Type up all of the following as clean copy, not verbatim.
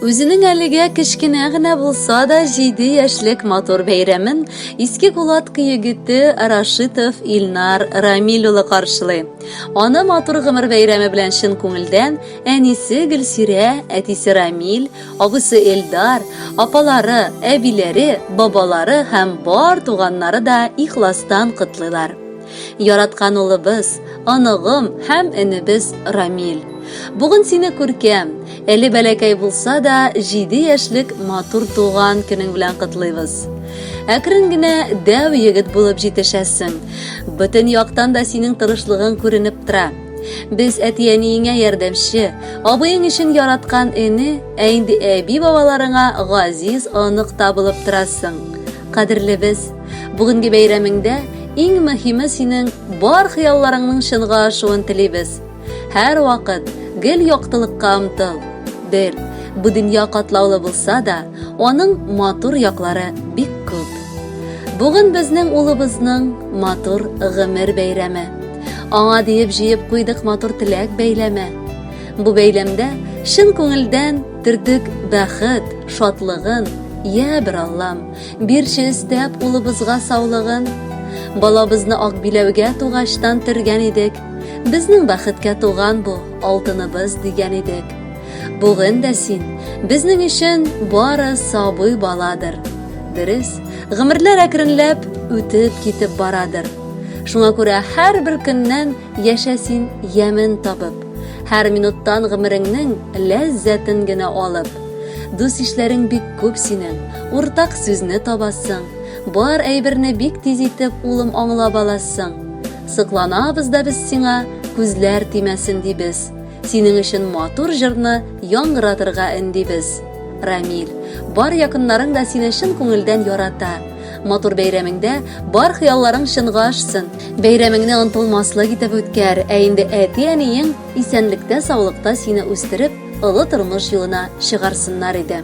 Үзенең әлегә кечкенә генә булса да 7 яшьлек матур бәйрәмен Иске Кулатка егете Рашитов Илнар Рамил улы каршылый. Аны матур гомер бәйрәме белән чын күңелдән әнисе Гөлсирә, әтисе Рамил, абысы Эльдар, апалары, әбиләре, бабалары һәм бар туганнары да ихластан котлыйлар. Яраткан улыбыз, оныгым һәм энебез Рамил. Бүген сине күркәм, әле бәләкәй булса да, 7 яшьлек матур туган көнең белән котлыйбыз. Әкрен генә дәү егет булып җитешәсең. Бөтен яктан да синең тырышлыгың күренеп тора. Без әти-әниеңә ярдәмче, абыең өчен яраткан эне, ә инде әби-бабаларыңа газиз онык та булып торасың. Кадерлебез, Бүгенге бәйрәмеңдә иң мөһиме синең бар хыялларыңның чынга ашуын телибез. Һәр вакыт гел яктылыкка омтыл. Бел, бу дөнья катлаулы булса да, аның матур яклары бик күп. Бүген безнең улыбызның матур гомер бәйрәме. Аңа диеп җыеп куйдык матур теләк бәйләме. Бу бәйләмдә чын күңелдән төрдек бәхет, шатлыгын, я бер Аллам, Бирче өстәп улыбызга саулыгын. Балабызны ак биләүгә тугачтан төргән идек. Безнең бәхеткә туган бу, алтыныбыз дигән идек. Бүген дә син безнең өчен бары сабый баладыр. Дөрес, гомерләр әкренләп үтеп китеп барадыр. Шуңа күрә һәрбер көннән яшә син ямен табып, һәр минуттан гомереңнең ләззәтен генә алып. Дус-ишләрең бик күп синең, уртак сүзне табасың. Бар әйберне бик тиз итеп, улым, аңлап аласың. Сокланабыз да без сиңа, күзләр тимәсен дибез. Синең өчен матур җырны яңгыратырга өндибез. Рамил, бар якыннарың да сине чын күңелдән ярата. Матур бәйрәмеңдә бар хыялларың чынга ашсын. Бәйрәмеңне онытылмаслык итеп үткәр, ә инде әти-әниең исәнлектә-саулыкта сине үстереп, олы тормыш юлына чыгарсыннар иде.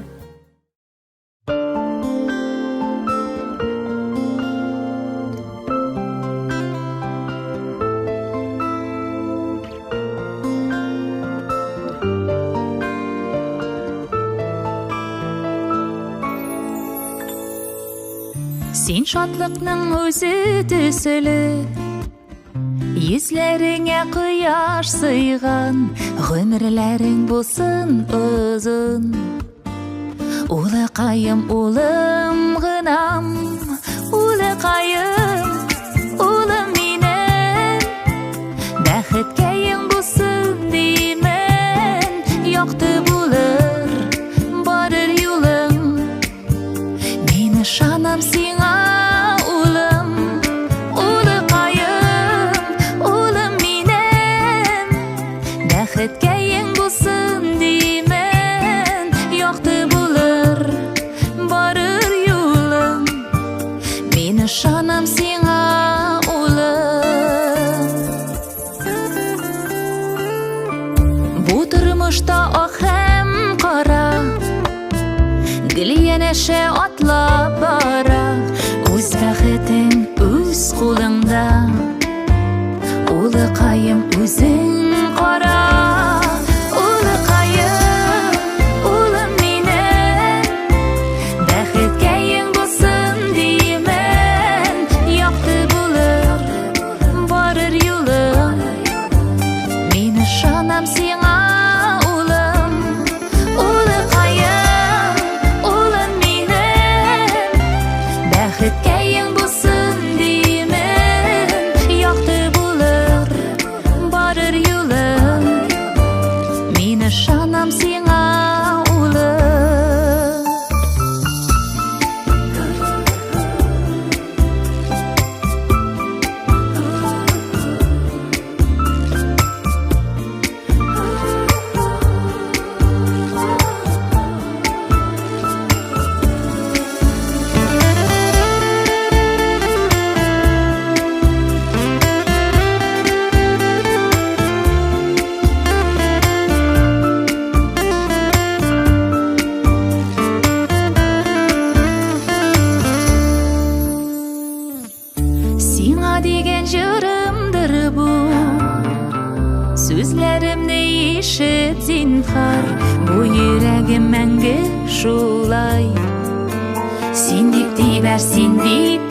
Син шатлыкның үзе төсле Йөзләреңә кояш сыйган, Гомерләрең булсын озын. Улыкаем, улым гынам, Улыкаем, улым минем, Бәхеткәең булсын димен, Якты булыр барыр юлың. Мин ышанам сиңа, улым, улыкаем, улым минем. Бәхеткәең булсын димен, якты булыр барыр юлым. Мин ышанам сиңа, улым. Бу тормышта ак һәм кара Гел янәшә атлап бара. Үз бәхетең үз кулыңда, Улыкаем, үзең кара. Улыкаем, улым минем, Бәхеткәең булсын димен. Ишет, зинһар, бу йөрәгем мәңге шулай. Син дип тибәр, син дип.